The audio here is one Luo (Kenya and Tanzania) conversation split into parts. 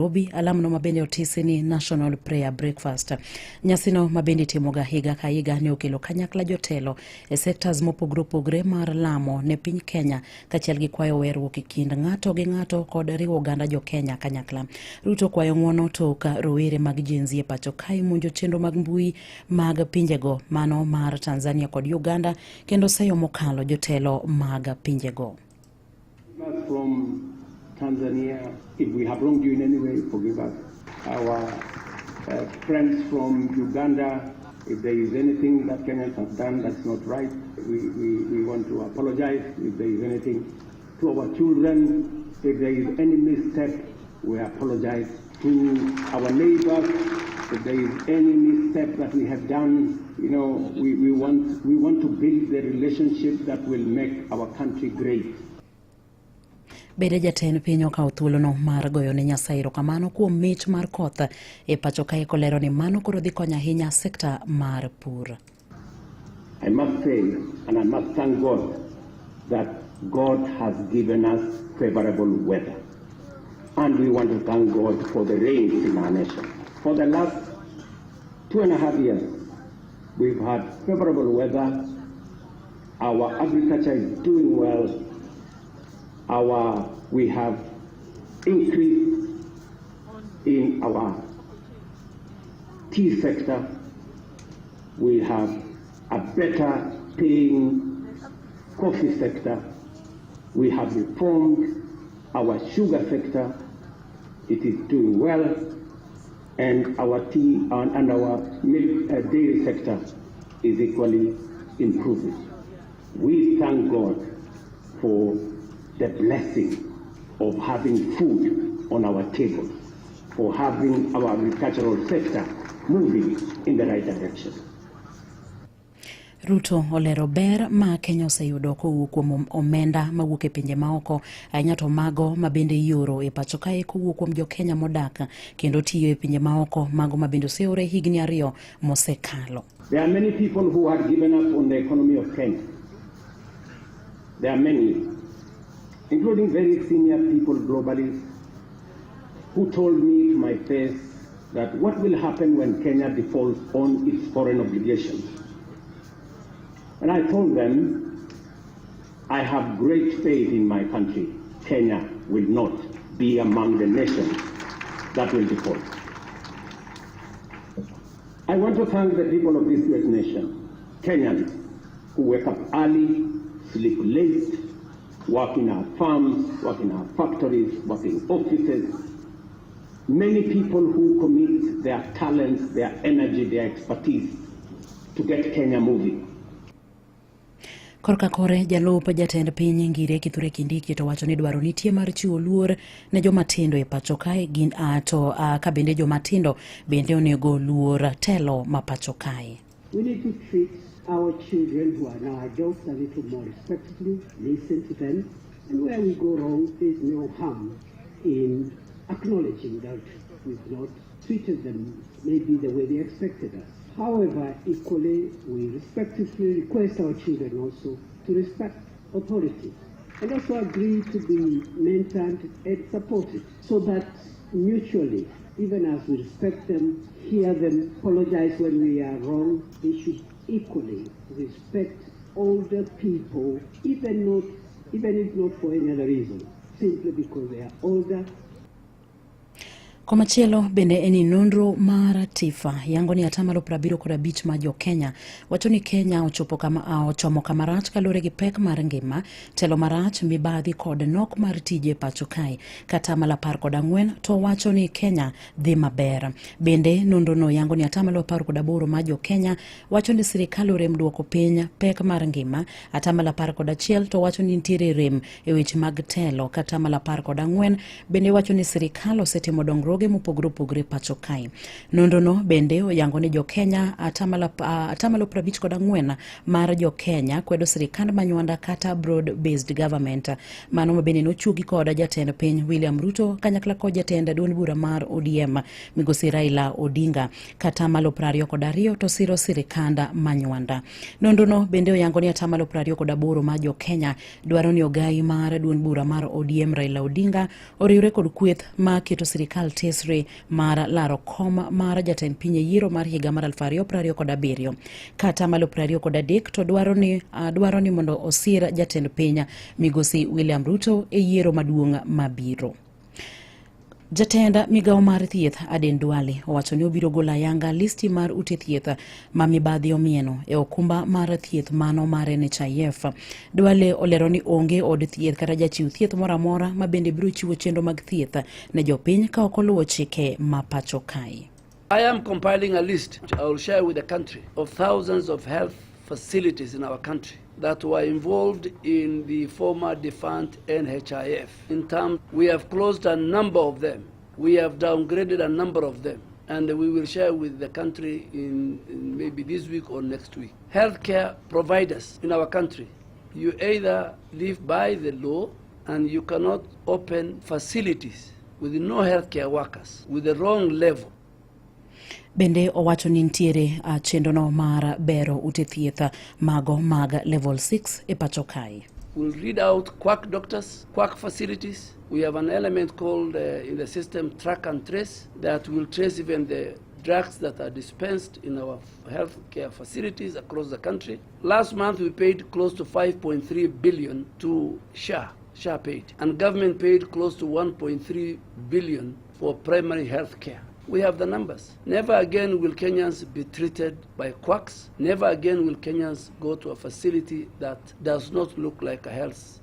Nairobi, alamno mabende otisi ni National Prayer Breakfast. Nyasino mabende itimoga higa ka higa ne okelo kanyakla jotelo e sectors mopogore opogore mar lamo ne piny Kenya kaachiel gi kwayo weruok e kind ng'ato gi ng'ato kod riwo oganda jo Kenya kanyakla. Ruto kwayo ng'uono tok rowere mag Gen Z e pacho kae monjo chenro mag mbui mag pinjego mano mar Tanzania kod Uganda kendo seyo mokalo jotelo mag pinjego. From Tanzania, if we have wronged you in any way, forgive us. Our friends from Uganda, if there is anything that Kenyans have done that's not right, we want to apologize. If there is anything to our children, if there is any misstep, we apologize. To our neighbors, if there is any misstep that we have done, we want to build the relationship that will make our country great. Bende jatend piny okawo thuolono mar goyo ne Nyasaye erokamano kuom mich mar koth e pacho kae kolero ni mano koro dhi konyo ahinya sekta mar pur. I must say, and I must thank God, that God has given us favorable weather. And we want to thank God for the rains in our nation. For the last 2.5 years, we've had favorable weather. Our agriculture is doing well. We have increased in our tea sector. We have a better paying coffee sector. We have reformed our sugar sector. It is doing well. And our tea and our milk dairy sector is equally improving. We thank God for the blessing of having food on our table, for having our agricultural sector moving in the right direction. Ruto olero ber ma Kenya oseyudo kowuok kuom omenda mawuok e pinje maoko, ahinya to mago ma bende ioro e pacho kae kowuok kuom jo Kenya modak kendo tiyo e pinje maoko, mago ma bende oseore higni 2 mosekalo. There are many people who had given up on the economy of Kenya. There are many, including very senior people globally, who told me to my face that what will happen when Kenya defaults on its foreign obligations. And I told them, I have great faith in my country. Kenya will not be among the nations that will default. I want to thank the people of this great nation, Kenyans, who wake up early, sleep late, work in our farms, work in our factories, work in offices. Many people who commit their talents, their energy, their expertise to get Kenya moving. Korka kore jalup jatend piny Ngire Kithure Kindiki to wacho ni dwaro nitie mar chiwo luor ne joma tindo e pacho kae gin to ka bende joma tindo bende onego luor telo ma pacho kae. We need to treat our children who are now adults a little more respectfully, listen to them, and where we go wrong, there's no harm in acknowledging that we've not treated them maybe the way they expected us. However, equally, we respectfully request our children also to respect authority and also agree to be mentored and supported so that mutually, even as we respect them, hear them, apologize when we are wrong, they should equally respect older people, even if not for any other reason, simply because they are older. Komachielo bende en ni nonro mar TIFA yango ni 75% mar jo Kenya wacho ni Kenya ochopo kama ochomo kama rach kaluwore gi pek mar ngima, telo marach, mibadhi kod nok mar tije pacho kae. Ka 14% to wacho ni Kenya dhi maber. Bende nonrono yango ni 18% mar jo Kenya wacho ni sirikal orem duoko piny pek mar ngima, 11% to wacho ni nitiere rem e weche mag telo, ka 14% bende wacho ni sirikal osetimo dongruoge mopogore opogore pacho kae. Nonrono bende oyango ni jo Kenya 54% mar jo Kenya kwedo sirikand Manywanda kata broad based government. Mano ma bende nochuogi kod jatend piny William Ruto kanyakla kod jatend duond bura mar ODM migosi Raila Odinga. Ka 22% to siro sirikand Manywanda. Nonrono bende oyango ni 28% mar jo Kenya dwaro ni ogai mar duond bura mar ODM Raila Odinga oriwre kod kweth ma keto sirikal tir. tesre mar laro kom mar jatend piny e yiero mar higa mar 2027. Ka atamalo 23 to dwaro ni mondo osir jatend piny migosi William Ruto e yiero maduong' mabiro. Jatend migawo mar thieth Aden Duale owacho ni obiro golo ayanga listi mar ute thieth ma mibadhi omieno e okumba mar thieth mano mar NHIF. Duale olero ni onge od thieth kata jachiw thieth moro amora ma bende biro chiwo chenro mag thieth ne jopiny ka ok oluwo chike ma pacho kae. I am compiling a list which I will share with the country of thousands of health facilities in our country that were involved in the former defunct NHIF. In terms, we have closed a number of them. We have downgraded a number of them. And we will share with the country in maybe this week or next week. Healthcare providers in our country, you either live by the law and you cannot open facilities with no healthcare workers, with the wrong level. Bende owacho ni nitiere chenrono mar bero ute thieth mago mag level 6 e pacho kae. We'll read out quack doctors, quack facilities. We have an element called in the system track and trace that will trace even the drugs that are dispensed in our healthcare facilities across the country. Last month we paid close to 5.3 billion to SHA, SHA paid, and government paid close to 1.3 billion for primary health care. We have the numbers. Never again will Kenyans be treated by quacks. Never again will Kenyans go to a facility that does not look like a health.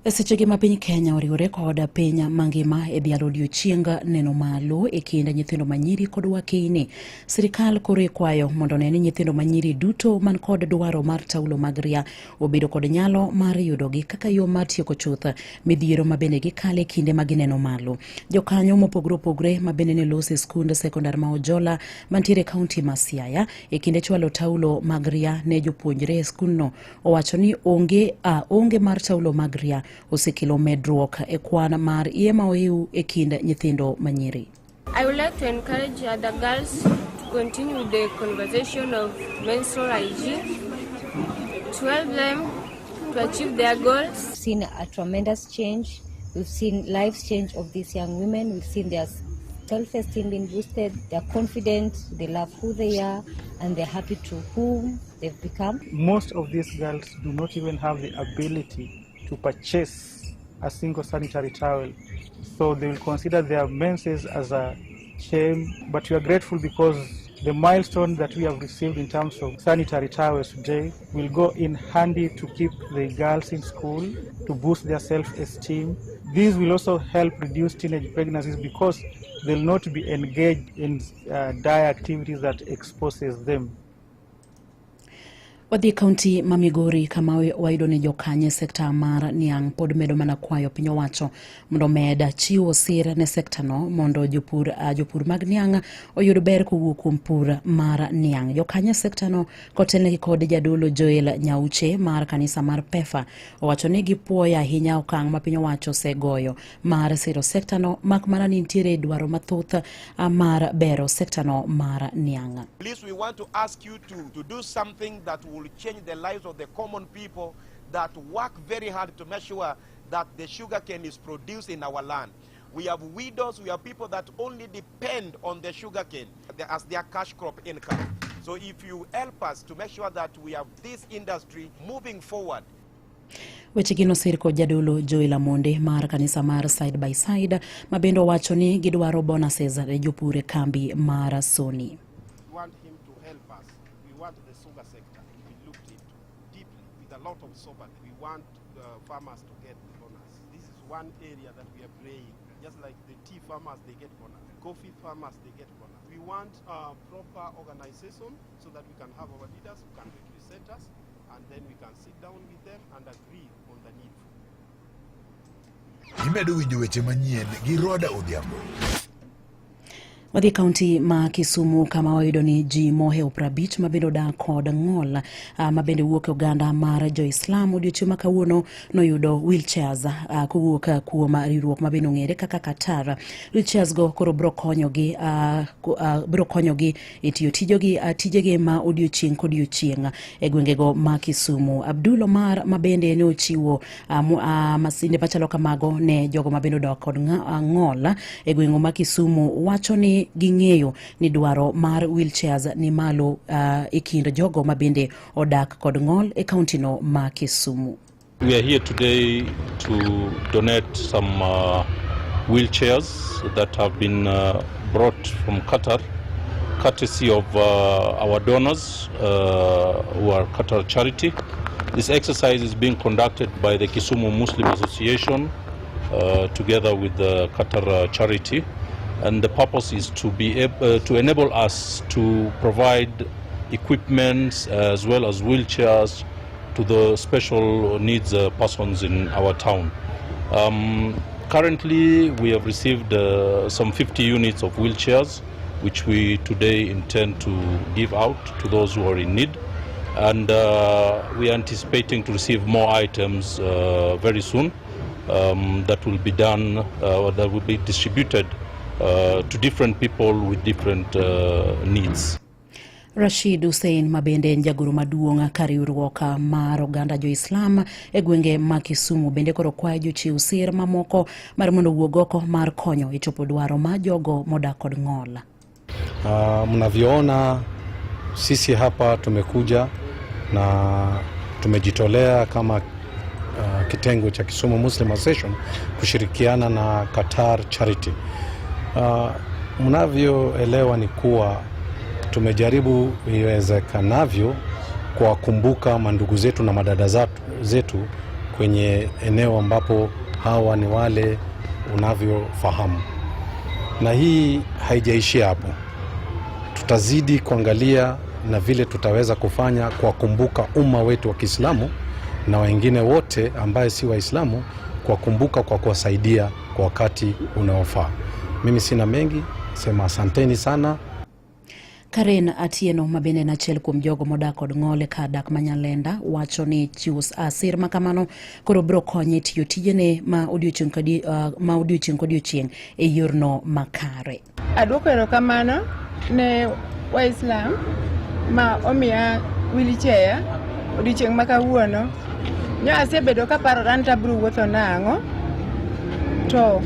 E sechegi ma piny Kenya oriwore kod piny mangima e dhialo odiochieng neno malo e kind nyithindo manyiri kod wakeyni. Sirikal koro ikwayo mondo one ni nyithindo manyiri duto man kod dwaro mar taulo mag ria obedo kod nyalo mar yudogi kaka yo mar tieko chuth midhiero ma bende gikale kinde ma gineno malo. Jokanyo mopogore opogore ma bende ne loso e skund sekondar ma Ojola mantiere e kaunti ma Siaya e kinde chwalo taulo mag ria ne jopuonjre e skundno owacho ni onge mar taulo mag ria osekelo medruok e kwan mar iye ma ohiw e kind nyithindo manyiri. I would like to encourage other girls to continue the conversation of menstrual hygiene, to help them to achieve their goals. We've seen a tremendous change. We've seen lives change of these young women. We've seen their self-esteem being boosted, they're confident, they love who they are, and they're happy to whom they've become. Most of these girls do not even have the ability to purchase a single sanitary towel. So they will consider their menses as a shame, but we are grateful because the milestone that we have received in terms of sanitary towels today will go in handy to keep the girls in school, to boost their self-esteem. This will also help reduce teenage pregnancies because they'll not be engaged in dire activities that exposes them. Wadhi e kaunti ma Migori kama wayudo ni jokanye sekta mar niang' pod medo mana kwayo piny owacho mondo omed chiwo sir ne sekta no mondo jopur mag niang' oyud ber kowuok kuom pur mar niang'. Jokanye sekta no kotelnegi kod jadolo Joel Nyauche mar kanisa mar PEFA owacho ni gipuoyo ahinya okang' ma piny owacho osegoyo mar siro sekta no mak mana ni nitiere dwaro mathoth mar bero sekta no mar niang'. Please, we want to ask you to do something that will change the lives of the common people that work very hard to make sure that the sugarcane is produced in our land. We have widows, we have people that only depend on the sugarcane as their cash crop income. So if you help us to make sure that we have this industry moving forward. Weche gi nosir kod jadolo Joel Amonde mar kanisa mar Side by Side ma bende owacho ni gidwaro bonuses ne jopur e kambi mar Sony. We want him to help us. We want the sugar sector to be looked into deeply with a lot of soberness. We want farmers to get the bonus. This is one area that we are praying. Just like the tea farmers, they get bonus. Coffee farmers, they get bonus. We want a proper organization so that we can have our leaders who can represent us, and then we can sit down with them and agree on the need. Imedo winjo weche manyien gi Roda Odhiambo. Wadhi e kaunti ma Kisumu kama wayudo ni ji mohewo 50 ma bende odak kod ng'ol ma bende wuok e oganda mar jo-Islam odiochieng' ma kawuono noyudo wheelchairs kowuok kuom riwruok ma bende ong'ere kaka Qatar. Wheelchairs go koro biro konyogi biro konyogi e tiyo tijogi tijegi ma odiochieng' kodiochieng' e gwengego ma Kisumu. Abdul Omar ma bende ne ochiwo masinde machalo kamago ne jogo ma bende odak kod ng'ol e gweng' ma Kisumu wacho ni ging'eyo ni dwaro mar wheelchairs ni malo e kind jogo ma bende odak kod ng'ol e kauntino ma Kisumu. We are here today to donate some wheelchairs that have been brought from Qatar, courtesy of our donors who are Qatar Charity. This exercise is being conducted by the Kisumu Muslim Association together with the Qatar Charity, and the purpose is to be able to enable us to provide equipment as well as wheelchairs to the special needs persons in our town. Currently, we have received some 50 units of wheelchairs, which we today intend to give out to those who are in need. And we are anticipating to receive more items very soon that will be done, that will be distributed to different people with different needs. Rashid Hussein ma bende en jagoro maduong' ka riwruok mar oganda jo-Islam e gwenge ma Kisumu bende koro kwayo jochiw sir mamoko mar mondo owuog oko mar konyo e chopo dwaro mar jogo modak kod ng'ol. Mnavyoona sisi hapa tumekuja na tumejitolea kama kitengo cha Kisumu Muslim Association kushirikiana na Qatar Charity. Mnavyoelewa ni kuwa tumejaribu iwezekanavyo kuwakumbuka mandugu zetu na madada zetu kwenye eneo ambapo hawa ni wale unavyofahamu, na hii haijaishia hapo. Tutazidi kuangalia na vile tutaweza kufanya kuwakumbuka umma wetu wa Kiislamu na wengine wote ambaye si Waislamu, kuwakumbuka kwa kuwasaidia kwa wakati unaofaa. Mimi sina mengi, sema asanteni sana. Karen Atieno ma bende en achiel kuom jogo modak kod ng'ol e kar dak ma Nyalenda wacho ni chiwo sir ma kamano koro biro konye tiyo tijene ma odiochieng' kodiochieng' e yorno makare. Aduoko erokamano ne Waislam ma omiya wheelchair odiochieng' ma kawuono. Nyo asebedo kaparora ni abiro wuotho nang'o, to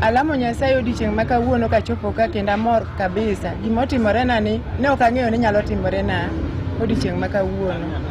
alamo Nyasaye odiochieng' ma kawuono kachopo ka kendo amor kabisa. Gimotimore na ni ne ok ang'eyo ni nyalo timore na odiochieng' ma kawuono.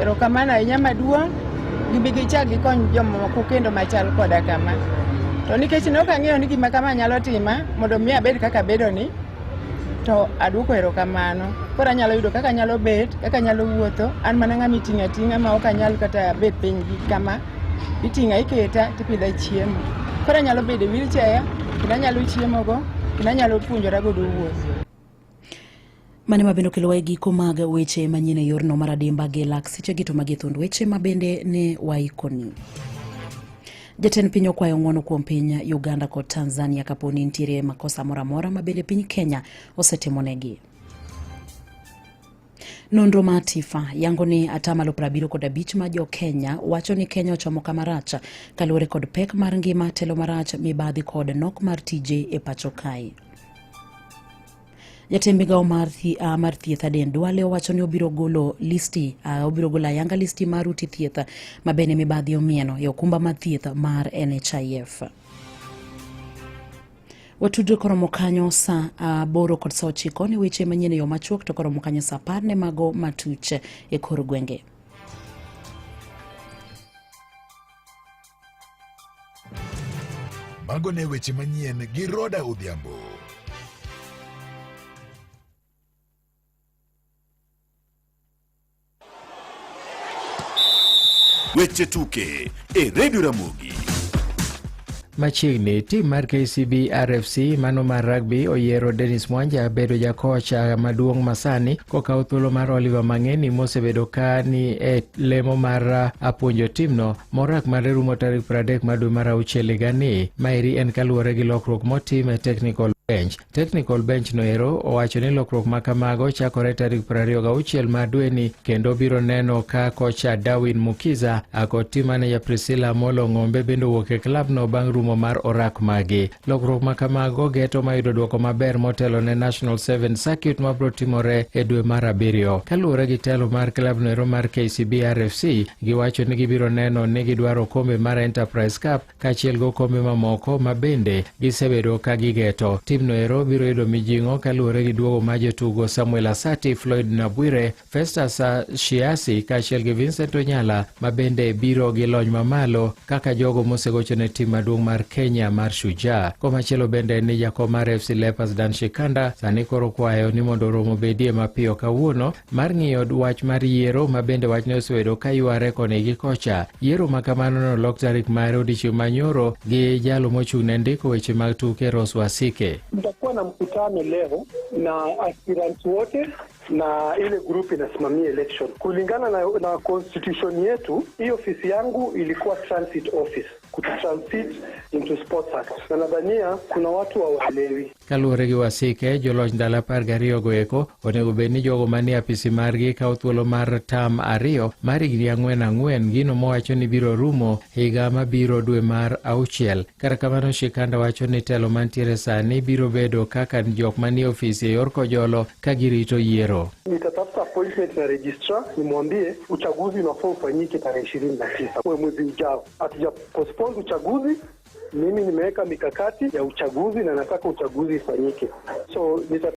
Erokamano ahinya maduong', gibi gichak gikony jomoko kendo machal koda kama. To nikech ne ok ang'eyo ni gima kama nyalo tima mondo mi abed kaka abedo ni, to aduoko erokamano. Koro anyalo yudo kaka anyalo bet, kaka anyalo wuotho, an mana ng'ama iting'o ating'a ma ok anyal kata bet piny gi kama. Iting'a iketa tipidha chiemo. Koro anyalo bedo e wheelchair, kendo anyalo chiemo go, kendo anyalo puonjora godo wuoth. Mane mabende okelowa e giko mag weche manyien e yorno mar adimba gi lak sechegi to magi thund weche mabende ne waikoni. Jatend piny okwayo ng'uono kuom piny Uganda kod Tanzania kapo ni nitiere makosa moro amora ma bende piny Kenya osetimonegi. Nonro mar TIFA yango ni 75% ma jo Kenya wacho ni Kenya ochomo kama rach kaluwore kod pek mar ngima, telo marach, mibadhi kod nok mar tije e pacho kae. Jatend migawo mar thieth Aden Duale owacho ni obiro golo listi, obiro golo ayanga listi mar ute thieth ma bende mibadhi omieno e okumba mar thieth mar NHIF. Watudre koromo kanyo saa 8 kod saa 9 ne weche manyien e yo machuok, to koromo kanyo saa 10 ne mago matuch e kor gwenge. Mago ne weche manyien gi Roda Odhiambo. Weche tuke e Radio Ramogi. Machiegni, tim mar KCB RFC mano mar rugby oyiero Dennis Mwanja bedo jakocha maduong' masani kokawo thuolo mar Oliver Mang'eni mosebedo ka ni e lemo mar puonjo timno morak mare rumo tarik 30 mar dwe mar auchiel higani. Maeri en kaluwore gi lokruok motim e technical. Bench. Technical bench no ero owacho ni lokruok ma kamago chakore tarik 26 mar dweni kendo biro neno ka kocha Darwin Mukiza kod team manager Priscilla Amolo Ng'ombe bende owuok e klab no bang' rumo mar orak magi. Lokruok ma kamago geto mayudo duoko maber motelo ne National 7 Circuit mabiro timore e dwe mar 7. Kaluwore gi telo mar klab no ero mar KCB RFC, giwacho ni gibiro neno ni gidwaro okombe mar Enterprise Cup kaachiel gi okombe mamoko ma bende gisebedo ka gigeto. Tim no ero biro yudo mijing'o kaluwore gi duogo mar jotugo Samuel Asati, Floyd Nabwire, Festus Shiasi kaachiel gi Vincent Onyala ma bende biro gi lony mamalo kaka jogo mosegocho ne tim maduong' mar Kenya mar Shujaa. Komachielo bende ni jakom mar FC Leopards Dan Shikanda sani koro kwayo ni mondo romo bedie mapiyo kawuono mar ng'iyo wach mar yiero ma bende wachne osebedo ka yware koni gi kocha. Yiero ma kamano nolok tarik mare odiechieng' manyoro gi jalo mochung' ne ndiko weche mag tuke Rose Wasike. Mtakuwa na mkutano leo na aspirants wote na ile group inasimamia election kulingana na constitution yetu. Hii ofisi yangu ilikuwa transit office kutransit into Sports Act, na nadhania kuna watu hawaelewi. Kaluwore gi Wasike, joloch ndalo 12 go eko onego bed ni jogo manie apisi margi kawo thuolo mar tam 2 mar higni 4 gino mowacho ni biro rumo higa mabiro dwe mar 6. Kata kamano Shikanda wacho ni telo mantiere sani biro bedo kaka jok manie ofisi e yor kojolo ka girito yiero. Nitatafuta appointment na registrar nimwambie uchaguzi unafaa ufanyike tarehe 29 mwezi ujao. Hatuja postpone uchaguzi. Mimi nimeweka mikakati ya uchaguzi na nataka uchaguzi ifanyike. So nita